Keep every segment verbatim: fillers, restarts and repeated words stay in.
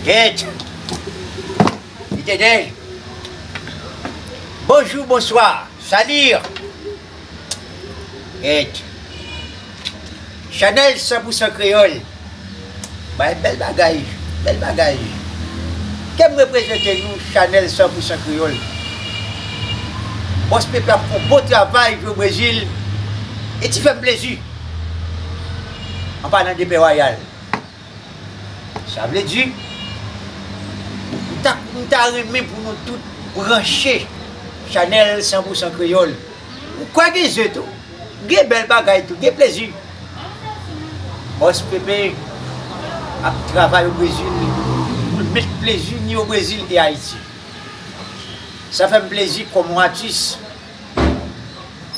Kèt! Etènèl! Bonjou, bonswa, sali! Kèt! Chanèl san pou san kreyòl. Bay bèl bagay, bèl bagay. Ke m reprezante nou, Chanèl san pou san kreyòl. Bòs Pepe ap fè yon bon travay o Brezil. E ti fè m plezi. An palan de Pè Wayal. Sa vle di, m ta, m ta renmen pou nou tout branche Chanèl san pou san kreyòl. M kwè gen ze tou, gen bèl bagay tou, gen plezi. Bòs Pepe ap travay o Brezil pou l met plezi ni o Brezil e Ayiti. Sa fè m plezi kòm yon atis.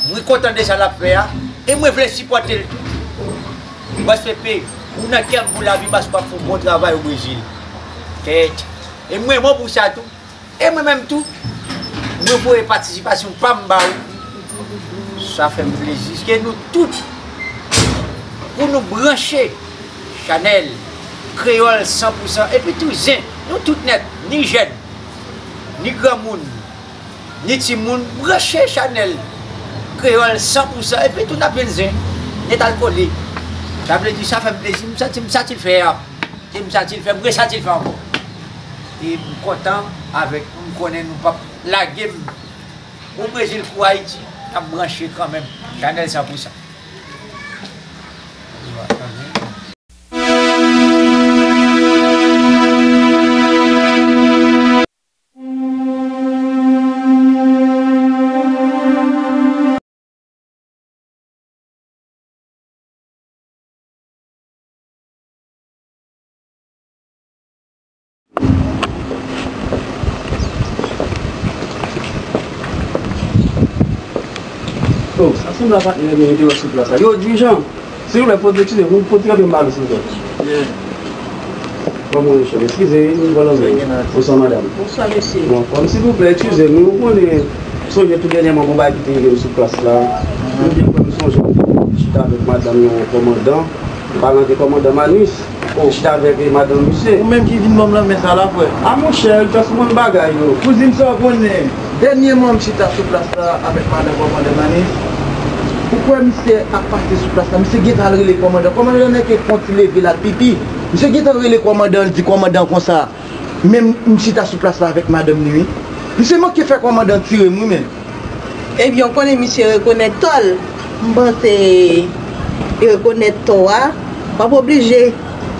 Mwen kontan de sa l ap fè a, e mwen vle sipòte l tou. Bòs Pepe, ou nan kè m pou lavi paske w ap fè yon bon travay o Brezil. Kèt. E mwen renmen w pou sa tou. E mwen menm tou, mwen voye patisipasyon pa m ba ou. Sa fè m plezi. Ke nou tout, pou nou branche Chanèl Kreyòl san pou san, epi tou zen, nou tout nèt, ni jèn, ni granmoun, ni timoun, branche Chanèl Kreyòl san pou san, epi tou n ap jwenn zen, nèt al kole. Sa vle di, sa fè m plezi, m santi m satisfè a. E m satisfè, m resatisfè ankò. E m kontan avèk nou, m konnen nou p ap lage m. O Brezil kou Ayiti, n ap branche kanmenm. Chanèl san pou san. Oh, sa sanble a patnè yo mete yo sou plas la. Yo, dirijan, silvouplè, poze, eskize, nou pote kanpe m pale, silvouplè. Kòman ou ye, chèf? Eskize, wi, nou pral antre. Bonswa, madanm. Bonswa, mesye. Bon, kòm, silvouplè, eskize, nou konnen sonje tou dènyèman gon bagay ki te rive m sou plas la. Mwen byen kwè m sonje m te chita avèk madanm yon kòmandan. M pa rete kòmandan Manis. Oh. Chita avèk, eh, madanm misye. Ou menm ki vin ban m lanmen sa la, frè. A monchè, Ritas, ou konn bagay yo. Kouzin, sa w konnen. Dènyèman, m chita sou plas la avèk madanm kòmandan Manis. Ou kwè misye ap pase sou plas la? Misye gentan al rele kòmandan. Kòmandan nèk fè yon ti leve l al pipi. Misye gentan rele kòmandan, l di kòmandan konsa. Men m chita sou plas la avèk madanm li, wi. Misye manke fè kòmandan tire m, wi, men. Ebyen, w konnen misye rekonèt tò l. M panse li rekonèt tò a. W ap oblije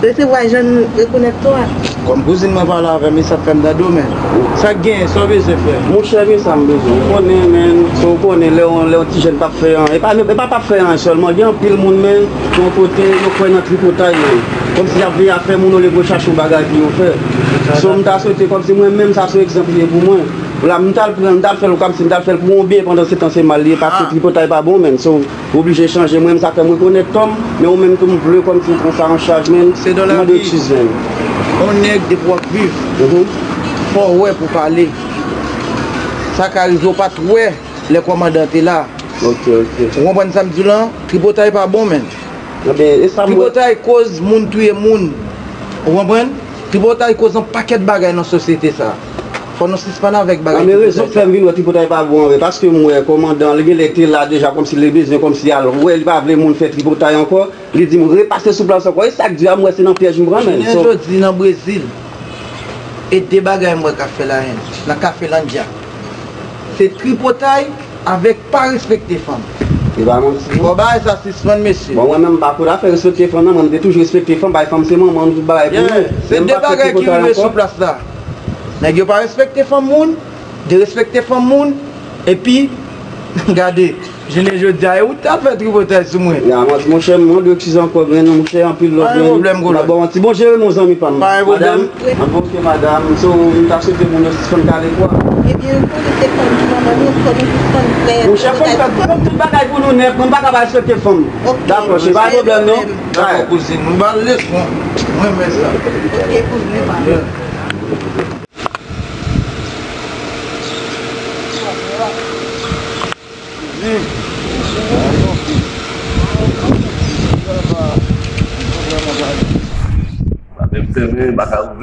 resevwa jan l rekonèt tò a. Kòm kouzin mwen pale avè m, e sa k fè m tande w, men. Sa k genyen, sa w bezwen, frè? Monchè, gen sa m bezwen. Ou konnen, men, sa w konnen, lè yon, lè yon ti jèn p ap fè anyen. E pa, e pa p ap fè anyen sèlman. Gen anpil moun, men, yon kote, yo kwè nan tripotay, men. Kòmsi y ap veye afè moun olye pou yo chache yon bagay pou yo fè. So, m ta swete kòmsi mwen menm, sa se yon egzanp li ye pou mwen. La, m t al pran, m t al fè l kòmsi m t al fè l pou yon byen, pandan se tan se mal li ye, paske tripotay pa bon, menn. So, m oblije chanje. Mwen menm, sa fè m rekonèt tò m, men ou menm tou, m vle kòmsi w pran sa an chaj, menn. M mande w eskiz, menn. Yon nèg, depi w ap viv, fò w wè pou pale. Sa ka rive w pa t wè lè kòmandan te la. Ok, ok. Ou konprann sa m di w lan? Tripotay pa bon, menn. Ebyen, e sa m wè. Tripotay koz moun touye moun. Ou konprann? Tripotay koz yon pakèt bagay nan sosyete sa. Fò nou sispann avèk bagay tripotay sa. Ebyen, rezon k fè m vin wè tripotay pa bon an vre, paske m wè kòmandan, li genlè te la deja, kòmsi li bezwen, kòmsi al wè, li pa vle moun fè tripotay ankò. Li di m repase sou plas ankò. E sa k di a, m wè se nan pyèj m pran, menn. Jounen jodi, nan Brezil, e de bagay m wè k ap fè la, nan Kafelandya. Se tripotay avèk pa respekte fanm. E pa manti, non. Fò bagay sa sispann, mesye. Bon, mwen menm, m pa pou afè respekte fanm nan, mwen, m te toujou respekte fanm, bay fanm se manman nou, tout bagay pou nou. Se de bagay ki rive sou plas la. Nèg yo pa respekte fanm moun, derespekte fanm moun, epi, gade, jounen jodi a, e ou t ap fè tripotay sou mwen. Ya, mwen, monchè, m mande w eskize ankò, men, monchè, anpil love, men. Pa gen pwoblèm, Golo. Bon, ti bon jere nou, zanmi pa m. Pa gen pwoblèm. Madam, ok, madam. So, m ta swete moun yo sispann kale kwa. Ebyen, ou konnen se fanm ki manman nou, fò nou sispann fè. Monchè, fò m fè tout, tout bagay pou nou nèt, mwen m pa ka pa respekte fanm. Ok. Dakò, cheri, pa gen pwoblèm, non. Dakò, kouzin, nou ba l leson. Mwen renmen sa. Ok, kouzin, pa. Sa menm fèmen, m pa ka ouvri.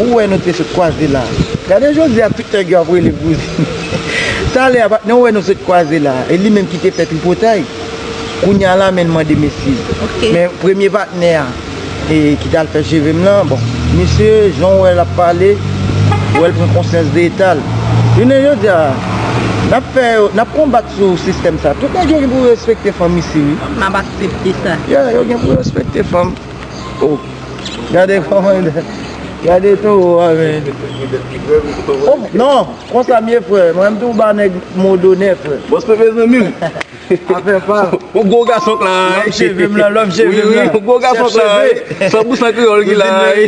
Ou wè nou te sot kwaze la. Gade jodi a tout nèg yo ap rele kouzin. Talè a patnè ou wè nou sot kwaze la. E li menm ki te fè tripotay. Kounye a la men l mande m eskiz. Men premye patnè a e, ki t al fè cheve m lan, bon, misye, jan w wè l ap pale, ou wè l pran konsyans de eta l. Jounen jodi a, n ap fè, n ap konbat sou sistèm sa. Tout nèg yo gen pou yo respekte fanm isi, wi. M ap aksepte sa. Yeah, yo gen pou yo respekte fanm. Oh, gade kòman, gade towo a, men. Oh, non, konsa m ye, frè. Mwen, m tou ba nèg mo donè, frè. Bòs Pepe zanmi m. Afè pa. Yon gwo gason k la, wi. Lòm cheve m lan, lòm cheve m lan. Wi, wi, yon gwo gason k la, wi. San pou san kreyòl ki la, wi.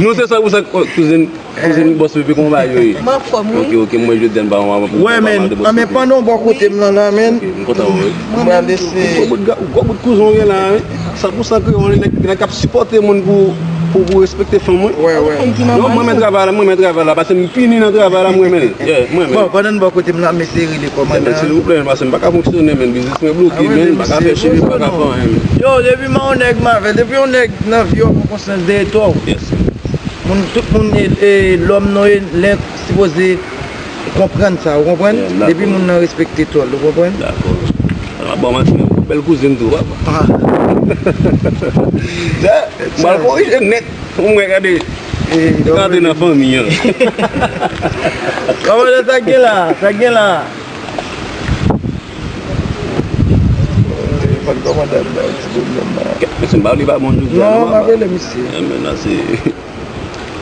Nou se san pou san kouzin, kouzin Bòs Pepe, kòman bagay yo ye? M anfòm, wi. Ok, ok, mwen jodi a m pa, m pa, m pa mal de Bòs Pepe. Wè, men, men pandan w bò kote m lan la, men. Ok, m kontan wè w, wi. M pral eseye. Gwo bout ga-, gwo bout kouzin w gen la, wi. San pou san kreyòl, nèg, nèg k ap sipòte moun pou, pou, pou respekte fanm, wi. Wè, wè. Non, mwen renmen travay la, mwen renmen travay la, paske m pini nan travay la, mwen renmen l. Yeah, mwen renmen l. Bon, pandan n bò kote m la, m eseye rele kòmandan an. Silvouplè, paske m pa ka fonksyone, men biznis mwen bloke, men m pa ka fè cheve, m pa ka fè anyen, men. Yo, depi m a yon nèg m avè l, depi yon nèg nan vi w pran konsyans de eta w. Yes. Moun, tout moun, e, e, lòm nou ye, lè sipoze konprann sa, ou konprann? Yeah, m dakò. Depi moun nan respekte tòl, ou konprann? Dakò. Bon, m ap fè yon bèl kouzin tou, papa. Ah. M al korije nèt. Mwen gade. Gade nan fanmi an. Kòmandan, sa k gen la? Sa k gen la? Telefòn kòmandan m nan, ti pwoblèm la. Mesye, m pa vle pa bon jodi a, non, non, m ap rele misye. Enben, nan se,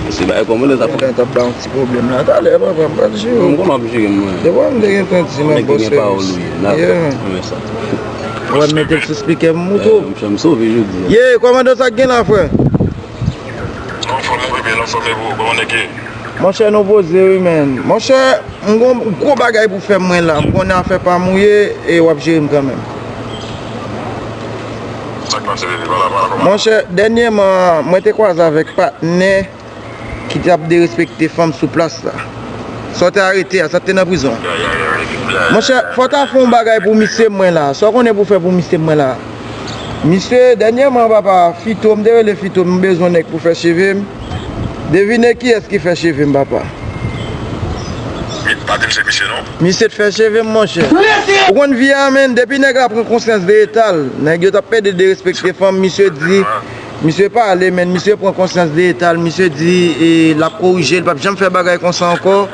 se bagay kòmandan sa fò. Kòmandan t ap ba yon ti pwoblèm la. Talè, papa, m pral jere w. M konnen w ap jere m, mwen. Depi m te gentan di m ap bòs sèvis. Yeah. Wè, m mete l sou spikè m moutre w. Monchè, m sove jodi a. Ye, kòmandan, sa k gen la, frè? Anfòm, wi, byen anfòm, e ou, kòman nèg ye? Monchè, nou poze, wi, menn. Monchè, m gon gwo bagay pou fè mwen la. M konnen afè pa m ou ye, e w ap jere m kanmenm. Sa k pase, bebe? Pale, pale, kòman? Monchè, dènyèman, mwen te kwaze avèk patnè ki t ap derespekte fanm sou plas la. Sa w te arete a, sa te nan prizon. Monchè, fò w ta fè yon bagay pou misye mwen la. Sa w konnen pou fè pou misye mwen la? Misye, dènyèman, papa, Fito, m te rele Fito, m bezwen nèg pou fè cheve m. Devine kiyès ki fè cheve m, papa? Mi-, pa di m se misye, non. Misye t fè cheve m, monchè. Ou konn vi a, menn, depi nèg la pran konsyans de eta l, nèg yo t ap pede derespekte fanm, misye di, misye pale, menn, misye pran konsyans de eta l, misye di, e, l ap korije, l p ap janm fè bagay konsa ankò.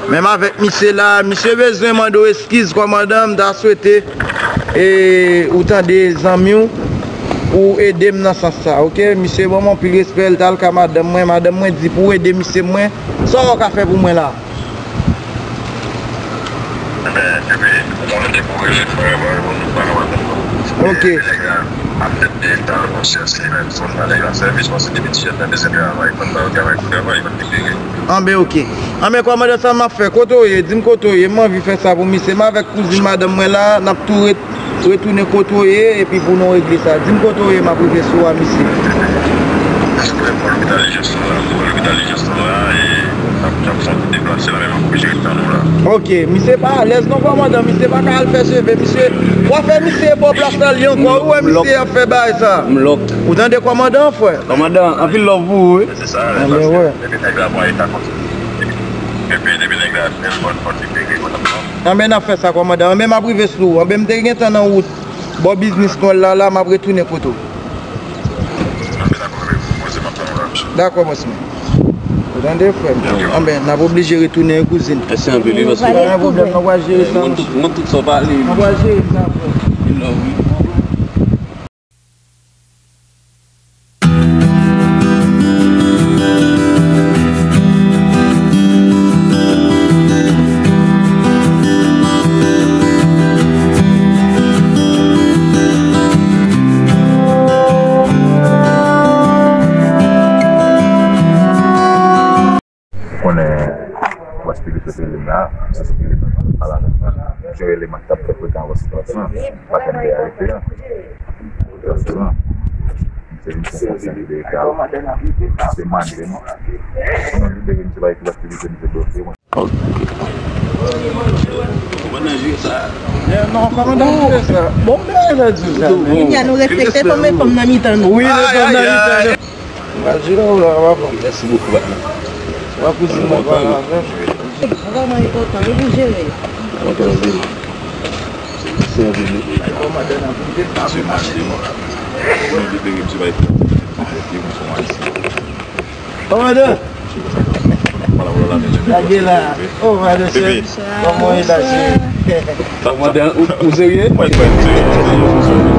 Menm avèk misye la, misye bezwen mande w eskiz, kòmandan, m ta swete, e, ou tande zanmi w, pou w ede m nan sans sa, oke? Misye ban m anpil respè, l t al ka madanm mwen, madanm mwen di pou w ede misye mwen, sa w ka fè pou mwen la? Enben, epi, ou konnen depi w rele frè, mwen reponn ou pa ka pa konn non. Ok. Epi nèg la ap fè de eta l konsyans li menm, fò n ba nèg la sèvis, paske depi ti jèn nan bezwen travay, fò n ba yo travay pou travay, fò n libere. Anben, ok. Anben, kòmandan, sa m ap fè? Kote w ye? Di m kote w ye. M anvi fè sa pou misye. M avèk kouzin madanm mwen la, n ap tou ret-, retounen kote w ye, epi pou nou regle sa. Di m kote w ye, m ap rive sou a, misye. Ou wè pou lopital Ijans lan la, pou lopital Ijans lan la, e n ap, n ap fè yon ti deplase la, men m ap oblije ret tann ou la. Ok, misye pa alèz non, kòmandan, misye pa ka al fè cheve, misye, w ap fè misye bò plas la li ankò, ou wè misye ap fè bagay sa. M lòk. Ou tande kòmandan, frè? Kòmandan, anpil love pou ou, wi. Se sa, paske depi nèg la pran eta konsa. Depi, depi nèg la bèl bòn, bòn li pege, bòn ap pran. Anben, n ap fè sa, kòmandan. Anben, m ap rive sou ou. Anben, m te gentan nan wout. Bò biznis nou la, la, m ap retounen kote w. Anben, dakò, anben, poze m ap tann ou la, mesye. Dakò, bòs mwen. Ou tande, frè m? Anben, n ap oblije retounen, wi, kouzin. Mèsi anpil, wi, bòs mwen. Pa gen pwoblèm, nou pral jere sa, monchè. Mwen tout sa w pale. Nou pral jere sa, frè. Love, wi. Ou konnen, West Philippe rele m la, paske m pale avèk mwen. Misye rele m ak t ap fè frekan avans plas lan, patnè m te arete an. Plas lan. Misye vin pran konsyans de eta l. Misye mande m. Mwen libere misye, pa ekri West Philippe, misye bloke mwen. Non, kòmandan, jwe sa. Bon, men, la, di sa. Kounya, nou respekte fanm e fanm nan mitan nou. Wi, men fanm nan mitan nou. Mwen jere w la, w ap. Mèsi bokou, patnè. W ap kouzin mwen pale avè m. Vrèman enpòtan, wi, pou jere. Enpòtan anpil. Se anpil, wi. Kòmandan nan pou te pa pou mache. Mwen libere misye bay pou. Kòmandan. Lage la. Oh, madanm. Kòman w ye la, cheri? Kòmandan, ou, ou serye? Mwen, mwen serye, mwen serye.